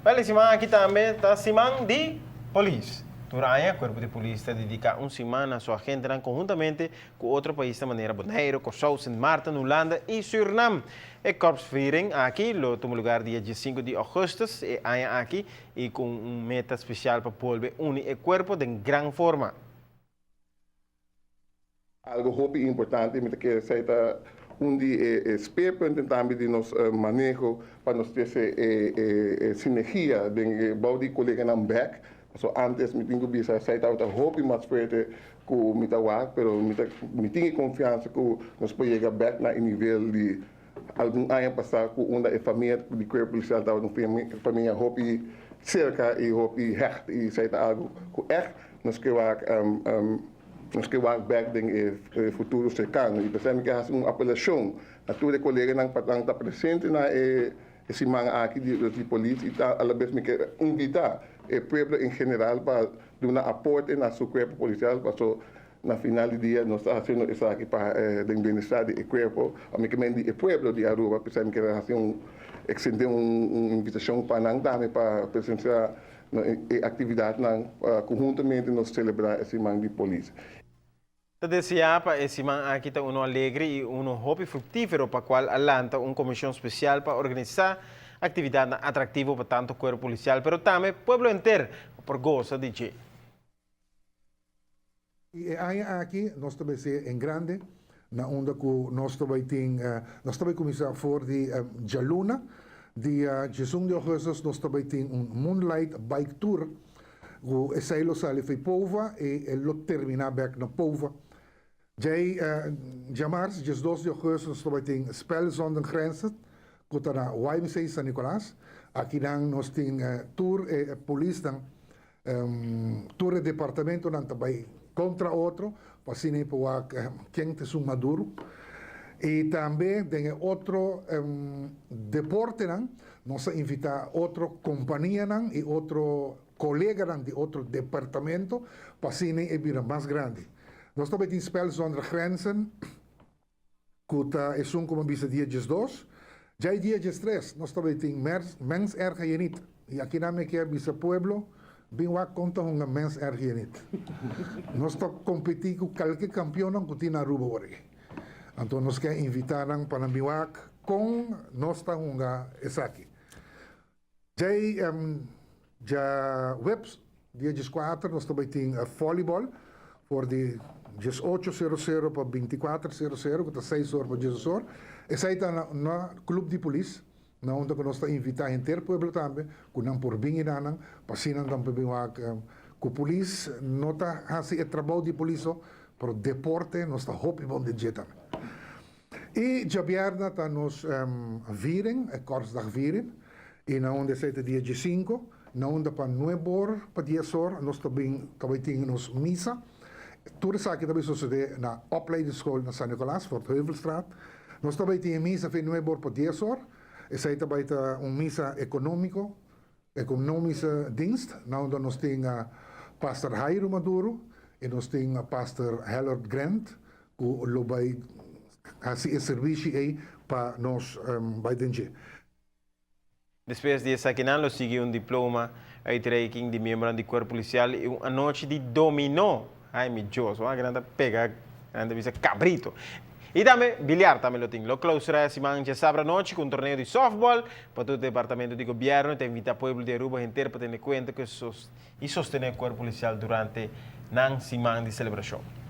Wel, e siman aki tambe ta siman di polis. Tur aña, Cuerpo di Polis ta dedica un siman na su agentenan conhuntamente cu otro paisnan manera Boneiru, Corsou, Sint Maarten, Hulanda y Surinam. E korpsviering aki lo tuma lugar dia 15 di augustus e aña aki y cu un meta special pa bolbe uni e cuerpo den gran forma. Algo hopi importante, mi ta kere esei ta un di e speerpunten tambe di nos maneho pa nos trese e sinergia den e bou di coleganan bek. Pasobra antes mi tin cu bisa esei tabata hopi mas fuerte cu mi ta wak, pero mi ta mi tin e confiansa cu nos por yega bek na e nivel di algun aña pasa cu unda e famia di Cuerpo Policial tabata un famia hopi cerca y hopi hecht y esei ta algo cu echt nos ke wak. Nos ke wak bek den e futuro serkano i p'esei mi ke hasi un apelashon na tur e koleganan pa nan ta presente na e siman aki di di polis i ta alabes mi ke invitá e pueblo en general pa duna aporte na su kuerpo polisial paso na final di dia nos ta hasiendo esaki pa den bienestar di e kuerpo o mi ke men di e pueblo di Aruba. P'esei mi ke hasi un ekstendé un invitashon pa nan tambe pa presensiá Na e actividadnan cu huntamente nos celebra e siman di polis. Ta desea pa e siman aki ta uno alegre y uno hopi fructifero pa cual a lanta un comision special pa organisa actividadnan atractivo pa tanto cuerpo policial pero tambe pueblo henter pa por goza di dje. Y e aña aki nos ta bay ser en grande na unda cu nos ta bay tin, nos ta bay cuminsa for di djaluna, dia 11 di augustus nos ta bay tin un Moonlight Bike Tour cu esey lo sali fey Pova y e lo termina bek na Pova. Djey djamars 12 di augustus nos ta bay tin Spel Zonder Grenzen cu ta na YMCA San Nicolas. Akinan nos tin tur e polisnan. Tur e departamentonan ta bai kontra otro pa asina e por wak ken ta esun maduro. I tambe den e otro deportenan nos a invitá otro kompanianan i otro koleganan di otro departamento pa asina e bira mas grandi. Nos ta bai tin Spel Zonder Grenzen ku ta esun ku mi a bisa dia 12. Djai dia 13 nos ta bai tin Mens Erger Je Niet. I akinan mi kier bisa pueblo, bin wak kon ta hunga Mens Erger Je Niet. Nos ta kompetí ku kalke kampionnan ku tin na Aruba awor aki. Anto nos kier invitá nan pa nan bin wak kon nos ta hunga esaki. Djai djaweps dia 14 nos ta bai tin volleyball for di 18:00 pa 24:00 ku ta 6 or pa 12 or. Esei ta na Club di Polis na unda ku nos ta invitá henter pueblo tambe ku nan por bin enanan pa asina nan por bin wak ku polis no ta hasi e trabou di polis so pero deporte nos ta hopi bon den dje tambe. I djabièrnè ta nos viering, e korpsdagviering, i na unda esei ta dia 15, na unda pa 9 or pa 10 or nos ta bin ta bai tin nos misa. Tur esaki ta bai sosodé na Opleidingsschool na San Nicolas, Fort Heuvelstraat. Nos ta bai tin e misa fin 9 or pa 10 or. Esei ta bai ta un misa ekonómiko, economische dienst, na unda nos tin Pastor Jairo Maduro i nos tin Pastor Harold Grant ku lo bai hasi e servishi ei pa nos bai den dje. Despues di esakinan lo sigui un diploma, uitreiking di miembronan di Cuerpo Policial y un anochi di dominó. Ay mi Dios, wak nan ta pega, nan ta bisa cabrito. Y tambe biliar tambe lo tin. Lo clausura e siman djasabra anochi cu un torneo di softball pa tur departamento di gobierno y ta invita pueblo di Aruba henter pa tene cuenta cu y sostene Cuerpo Policial durante nan siman di celebracion.